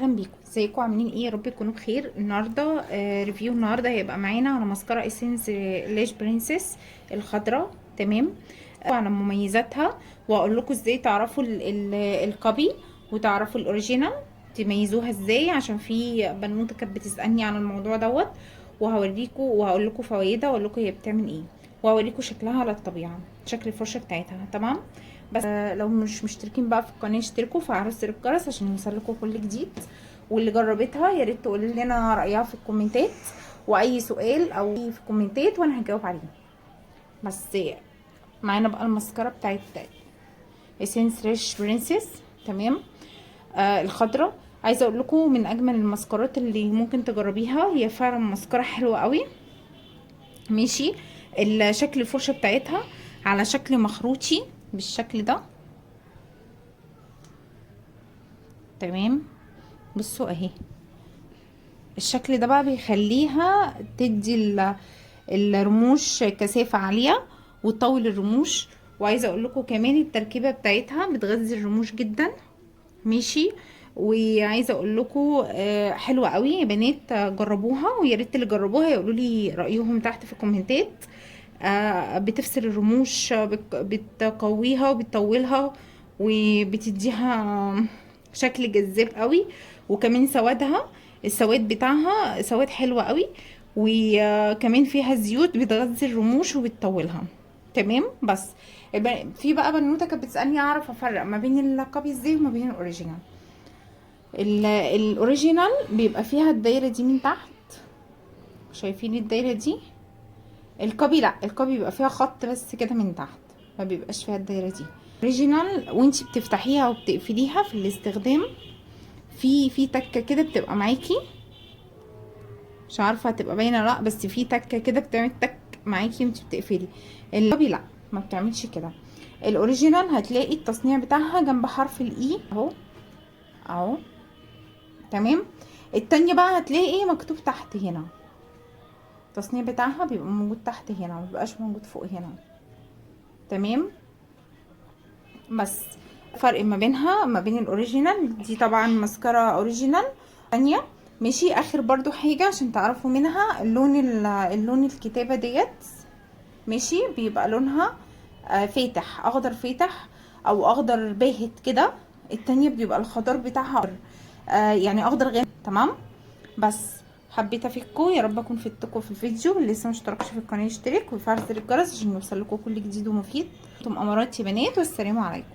اهلا بيكم، ازيكم؟ عاملين ايه؟ يا رب تكونوا بخير. النهارده review النهارده هيبقى معانا على ماسكارا Essence Lash Princess الخضراء. تمام، على مميزاتها واقول لكم ازاي تعرفوا ال copy وتعرفوا ال original، تميزوها ازاي، عشان في بنوته كانت بتسالني عن الموضوع دوت. وهوريكم وهقول لكم فوائدها واقول لكم هي بتعمل ايه، وهوريكم شكلها على الطبيعة، شكل الفرشة بتاعتها. تمام، بس لو مش مشتركين بقى في القناة اشتركوا وفعلوا زر الجرس عشان يوصلكوا كل جديد. واللي جربتها يا ريت تقول لنا رايها في الكومنتات، واي سؤال او في الكومنتات وانا هجاوب عليه. بس معانا بقى المسكره بتاعت Essence Lash Princess. تمام، الخضراء. عايزه اقول لكم من اجمل المسكرات اللي ممكن تجربيها، هي فعلا مسكره حلوة قوي. ماشي، الشكل الفرشة بتاعتها على شكل مخروطي بالشكل ده. تمام، بصوا اهي الشكل ده بقى بيخليها تدي الرموش كثافة عالية وتطول الرموش. وعايزه اقول لكم كمان التركيبة بتاعتها بتغذي الرموش جدا. ماشي، وعايزه اقول لكم حلوة قوي يا بنات، جربوها، ويا ريت اللي جربوها يقولوا لي رايهم تحت في الكومنتات. بتفصل الرموش، بتقويها وبتطولها وبتديها شكل جذاب قوي. وكمان سوادها، السواد بتاعها سواد حلو قوي، وكمان فيها زيوت بتغذي الرموش وبتطولها. تمام، بس في بقى بنوته كانت بتسالني اعرف افرق ما بين ال copy ازاي وما بين ال original. ال original بيبقى فيها الدايرة دي من تحت، شايفين الدايرة دي؟ ال copy لا، ال copy بيبقى فيها خط بس كده من تحت، ما بيبقاش فيها الدايرة دي. original وانتي بتفتحيها وبتقفليها في الاستخدام في تكه كده بتبقى معاكي، مش عارفه هتبقى باينة لا، بس في تكه كده بتعمل تك معاكي وانتي بتقفلي. ال copy لا، ما بتعملش كده. ال original هتلاقي التصنيع بتاعها جنب حرف ال E اهو اهو. تمام، التانية بقى هتلاقي مكتوب تحت هنا، التصنيع بتاعها بيبقى موجود تحت هنا، ما بيبقاش موجود فوق هنا. تمام، بس فرق ما بينها ما بين ال original دي، طبعا ماسكارا original تانية. ماشي، اخر برضو حاجة عشان تعرفوا منها اللون، اللون الكتابة ديت، ماشي، بيبقى لونها فاتح، اخضر فاتح او اخضر باهت كده. التانية بيبقى الخضار بتاعها يعني اخضر غامق. تمام، بس حبيت افيدكم، يا رب اكون فدتكم في الفيديو. اللي لسه ما اشتركش في القناة يشترك ويفعل زر الجرس عشان يوصل لكم كل جديد ومفيد. انتم امارات يا بنات، والسلام عليكم.